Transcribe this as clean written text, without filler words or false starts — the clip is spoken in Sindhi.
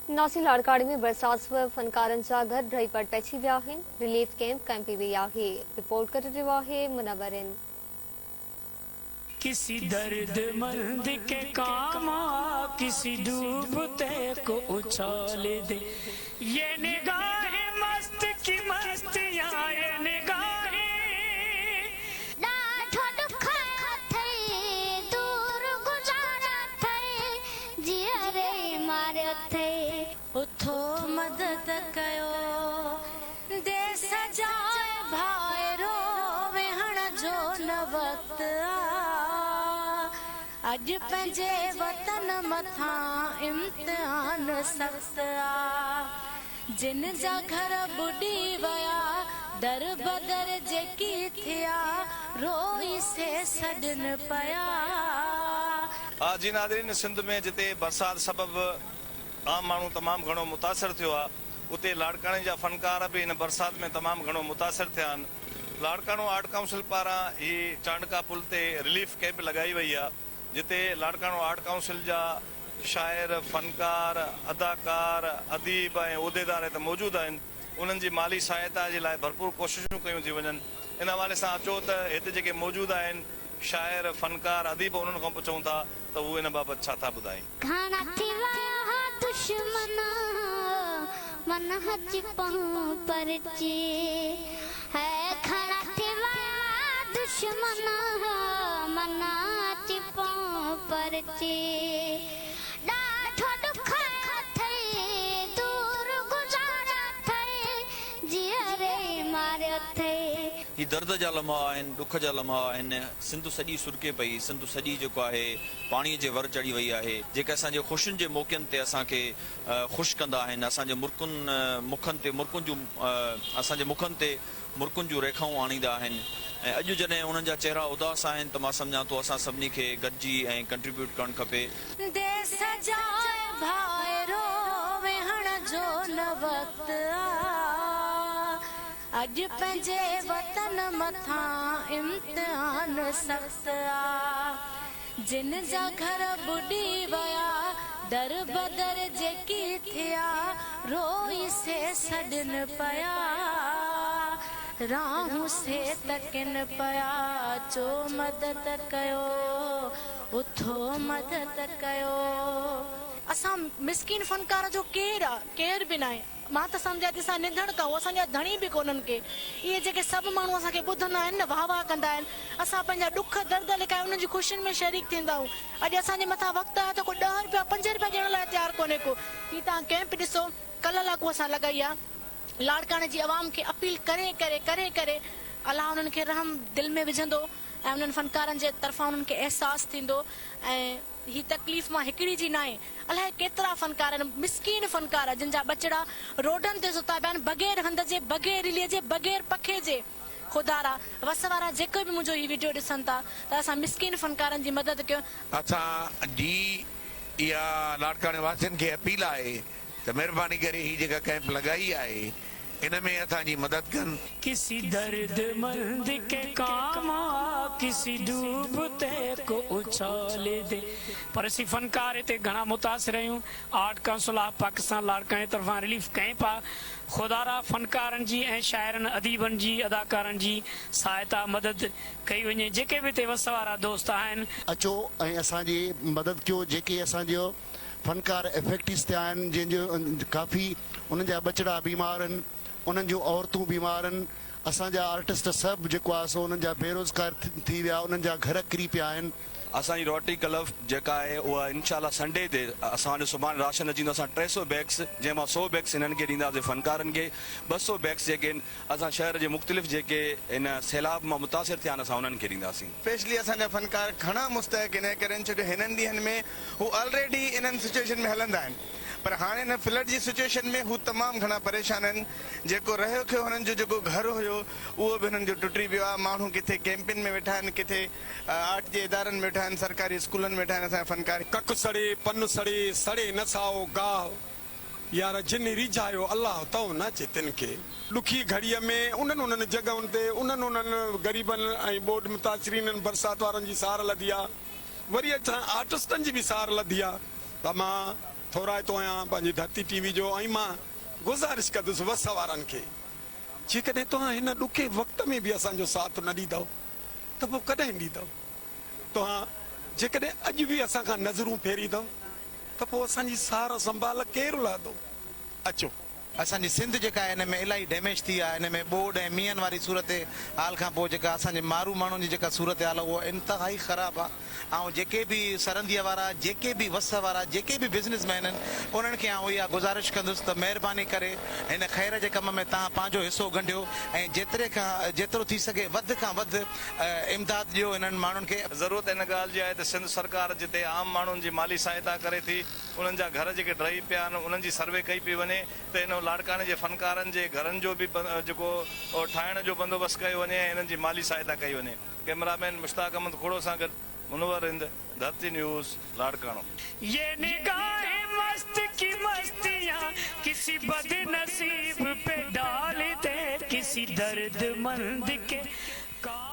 ناصر لاڙڪاڻي ۾ برسات سبب فنڪارن جا گهر ڊهي پٽ پئجي ويا آهن، رليف ڪئمپ قائم ڪئي وئي آهي، رپورٽ ڪري رهيو آهي منور ان. ڪسي درد مند ڪي ڪام آ ڪسي ڊوبتي ڪو اڇال the يي نگاهين مست ڪي مستيان يي نگاهين. ڏاڍو ڏک اٿئي دور گذاريو اٿئي جيئري ماريو اٿئي. اٿو مدد ڪيو ديس جا اي ڀائرو ويهڻ جو نه وقت آ اڄ پنهنجي وطن مٿان امتحان سخت آ جن جا گهر ٻڏي ويا در بدر جيڪي ٿيا روئي سي سڏن پيا. جي ناظرين سنڌ ۾ جتي برسات سبب عام ماڻهو تمام گهڻو متاثر ٿيو آهي اتي لاڙڪاڻي جا فنڪار به هن برسات ۾ تمام گهڻو متاثر ٿيا آهن لاڙڪاڻو آرٽ ڪائونسل پاران هي چانڊڪا پل تي رليف ڪئمپ لڳائي وئي آهي جتي لاڙڪاڻو آرٽ ڪائونسل جا شاعر، فنڪار، اداڪار، اديب ۽ عهديدار هت موجود آهن، انهن جي مالي سهائتا جي لاء ڀرپور ڪوششون ڪيون ٿيون وڃن. ان حوالي سان اچو ته هت جيڪي موجود آهن شاعر، فنڪار، اديب انهن کان پڇون ٿا ته هو ان بابت ڇا ٿا ٻڌائين. گهڻا ٿي ويا ها دشمن، من اچ پهون پرچي هي گهڻا ٿي ويا دشمن، من اچ پهون پرچي ڏاڍو ڏک اٿئي دور گذاريو اٿئي جيئري ماريو اٿئي. هي درد جا لمحا آهن، ڏک جا لمحا آهن، سنڌ سڄي سرڪي پئي، سنڌ سڄي جيڪو آهي پاڻي جي ور چڙهي وئي آهي، جيڪي اسان جي خوشين جي موقعن تي اسان کي خوش ڪندا آهن، اسان جي مرڪن مکن تي مرڪن جون اسان جي مکن تي مرڪن جون ريکائون آڻيندا آهن ۽ اڄ جڏهن انهن جا چهرا اداس آهن ته مان سمجهان ٿو اسان سڀني کي گڏجي ۽ ڪنٽريبيوٽ ڪرڻ کپي. ديس جا اي ڀائرو ويهڻ جو نه وقت آ اڄ پنهنجي وطن مٿان امتحان سخت آ. جن جا گهر ٻڏي ويا، در بدر جيڪي ٿيا، روئي سي سڏن پيا، راهون سي تڪن پيا، اچو مدد ڪيو، اٿو مدد ڪيو. اسان مسڪين فنڪار جو ڪير آ، ڪير به ناهي. مان ته سمجهان ٿي اسان نڌڻڪا آهيون، اسان جا ڌڻي به ڪونهن ڪي. اهي جيڪي سڀ ماڻهو اسان کي ٻڌندا آهن نه، واهه واهه ڪندا آهن. اسان پنهنجا ڏک درد لڪائي انهن جي خوشين ۾ شريڪ ٿيندا آهيون. اڄ اسان جي مٿان وقت آيو ته ڪو ڏهه رپيا پنج رپيا ڏيڻ لاء تيار ڪونهي ڪو. هي توهان ڪئمپ ڏسو، ڪلهه لاڪون اسان لڳائي آ. لاڙڪاڻي جي عوام کي اپيل ڪري ڪري ڪري ڪري الله انهن کي رحم دل ۾ وجهندو ۽ انهن فنڪارن جي طرفان انهن کي احساس ٿيندو ۽ هي تڪليف مان هڪڙي جي ناهي، الائي ڪيترا فنڪار آهن، مسڪين فنڪار جن جا ٻچڙا روڊن تي ستا پيا آهن، بغير هنڌ جي، بغير رليء جي، بغير پکي جي. خدارا وس وارا جيڪي به منهنجو هي وڊيو ڏسن ٿا ته اسان مسڪين فنڪارن جي مدد ڪيو. اسان جي اها لاڙڪاڻي واسين کي اپيل آهي ته مهرباني ڪري هي جيڪا ڪئمپ لڳائي آهي ان ۾ اسان جي مدد ڪن. ڪسي درد مند ڪي ڪام آ ڪسي ڊوبتي ڪو اڇال the. پر اسين فنڪار هتي گهڻا متاثر آهيون آرٽ ڪائونسل آف پاڪستان لاڙڪاڻي طرفان رليف ڪئمپ آ خدارا فنڪارن جي ۽ شاعرن اديبن جي اداڪارن جي سهائتا مدد ڪئي وڃي جيڪي به هتي وس وارا دوست آهن. اچو ۽ اسان جي مدد ڪيو جيڪي اسان جو فنڪار افيڪٽيز ٿيا آهن جنهن جو ڪافي انهن جا ٻچڙا بيمار آهن انهن جون عورتون بيمار آهن اسان جا آرٽسٽ سڀ جيڪو آهي سو انهن جا بيروزگار ٿي ويا انهن جا گهر ڪري پيا آهن. اسان جي روٽري ڪلب جيڪا آهي اها انشاء الله سنڊي تي اسان وٽ سڀاڻي راشن اچي ويندو اسان 300 بيگس جنهن مان 100 بيگس هنن کي ڏينداسين فنڪارن کي 200 بيگس جيڪي آهن اسان شهر جي مختلف جيڪي هن سيلاب مان متاثر ٿيا آهن اسان انهن کي ڏينداسين. اسپيشلي اسان جا فنڪار گهڻا مستحق انهي ڪري آهن ڇو جو هنن ڏينهن ۾ هو آلريڊي انهن سچوئيشن ۾ هلندا آهن پر هاڻي هن فلڊ جي سچوئيشن ۾ هو تمام گهڻا پريشان آهن جيڪو رهيو کيو هنن جو جيڪو گهر هيو اهو به هنن جو ٽٽي پيو آهي ماڻهو ڪٿي ڪيمپن ۾ ويٺا آهن ڪٿي آرٽ جي ادارن ۾ ويٺا آهن سرڪاري اسڪولن ۾ ويٺا آهن اسان جا فنڪار. ڪک سڙي پن سڙي سڙي نه سائو گاهه يار جن ريجهايو الله تئون نه اچي تن کي. ڏکي گهڙيء ۾ انهن انهن جڳهن تي انهن انهن غريبن ۽ ٻوڏ متاثرينن برسات وارن جي سار لڌي آ. وري اسان آرٽسٽن جي به سار لڌي آ ته مان. ٿورائتو آهيان پنهنجي ڌرتي ٽي وي جو ۽ مان گذارش ڪندس وس وارن کي جيڪڏهن توهان هن ڏکي وقت ۾ به اسان جو ساٿ نه ڏيندؤ ته پوء ڪڏهن ڏيندؤ؟ توهان جيڪڏهن اڄ به اسان کان نظرون ڦيريندؤ ته پوء اسان جي سار سنڀال ڪير لهندو؟ اچو. اسان جي سنڌ جيڪا آهي ان ۾ الاهي ڊيميج ٿي آهي ان ۾ ٻوڏ ۽ مينهن واري صورتحال کان پوء جيڪا اسان جي مارو ماڻهن جي جيڪا صورتحال آهي اها انتهائي خراب آهي آئون جيڪي به سرنديء وارا جيڪي به وس وارا جيڪي به بزنس مين آهن انهن کي آئون اها گذارش ڪندس ته مهرباني ڪري هن خير جي ڪم ۾ توهان پنهنجو حصو ڳنڍيو ۽ جيتري کان جيترو ٿي سگهي وڌ کان وڌ امداد ڏيو هنن ماڻهن کي. ضرورت ان ڳالهه جي آهي ته سنڌ سرڪار جتي عام ماڻهن جي مالي سهائتا ڪري ٿي انهن جا گهر جيڪي ڊهي پيا آهن انهن جي سروي ڪئي پئي وڃي ته ان لاڙڪاڻي جي فنڪارن جي گهرن جو به جيڪو ٺاهڻ جو بندوبست ڪيو وڃي ۽ انهن جي مالي سهائتا ڪئي وڃي. ڪئميرا مين مشتاق احمد کوڙو سان گڏ منور رند، ڌرتي نيوز، لاڙڪاڻو. يه نگاه مست ڪي مستيان ڪسي بد نصيب پي ڊال the ڪسي درد مند ڪي ڪام.